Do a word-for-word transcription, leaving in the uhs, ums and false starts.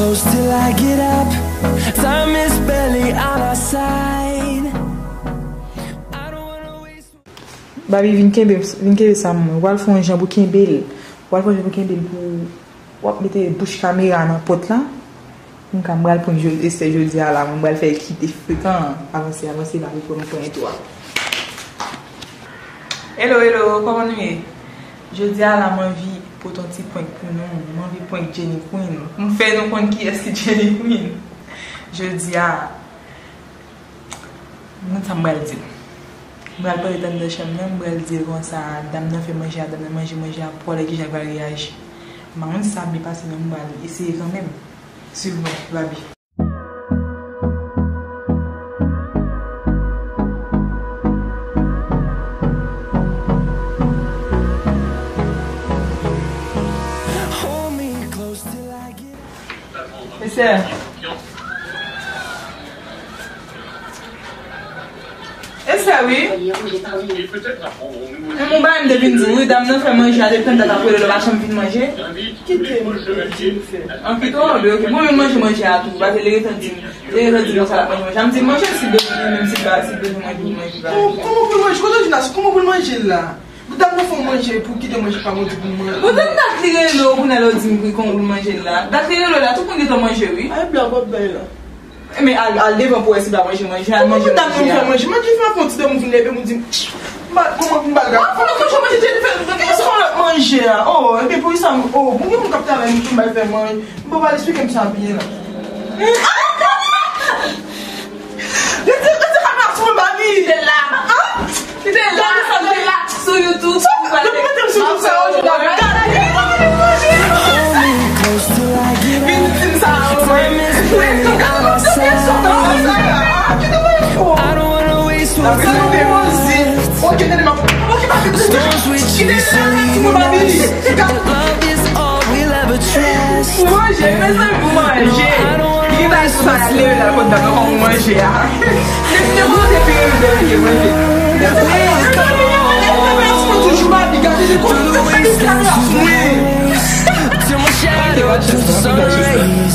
Close till I get up. Time is barely on our side. I don't wanna waste. Babi, vin kenbe, vin kenbe sa mwen. W al fè yon jan pou kenbe l. W al fè yon jan pou kenbe l pou w ap mete bouch kamera nan pòt la. M ka, m pral prank Esther jodi a la, mwen pral fè kite frekan. Avanse, avanse, Babi, pou m pran tou a. Hello, hello, kòman nou ye? Jodi a la, m anvi pote yon ti prank pou nou. M anvi prank Jenny Queen. M fè nou konn kiyès ki Jenny Queen. Jodi a, m konn sa m pral di l. M pral pale anndan chanm nan, m pral di l konsa, dam nan fè manje a, dam nan manje manje a, pou wè kijan l pral reyaji. M pa konn sa ap byen pase, men m pral eseye kanmenm. Swiv mwen, Babi. Esther. Esther, wi. Men mwen bay m te vin di w, wi, dam nan fè manje a, depi tann dat ap rele l, ou pa janm vin manje. Kite m, kite m fè. An kite w anbe, ok. Bon, men manje, manje a tou. Paske li gentan di m, li gentan di m konsa l ap manje, manje a. M di manje si bezwen, menm si pa, si bezwen manje, manje pa. Kòman, kòman pou l manje? Kote w di la? Kòman pou l manje la? Dam nan fè w manje pou kite manje pa manje pou manje. Bon, tann dat li rele w, kounye a lè w di m kòman pou l manje la. Dat li rele w la, tout moun gentan manje, wi. Ay, blag w ap bay la. Men al, al devan pou wè si l pa manje manje, al manje manje a. Manje, manje, fè yon ti dam vin leve, m di, m ba, kòman m ba l gad? Kòman manje, manje, manje a? Oh, ebyen pou sa, oh, bon, gen moun k ap travay, m ba l fè manje. M pa pral eksplike m sa byen la. Retire, retire kamera sou mwen, Babi. Kite l la. Kite l la, kite l la. Sou YouTube. Depi mete m sou YouTube, sa yo, gade. Hold me close till I get up. Viktim sa yo, mwen. Time is barely on our side. I don't wanna waste what's left. Storms we chase are leaving us. Love is all we'll ever trust. Manje, mezanmi, pou manje. I don't wanna waste what's left. Manje a. Till my shadow turns to sun rays.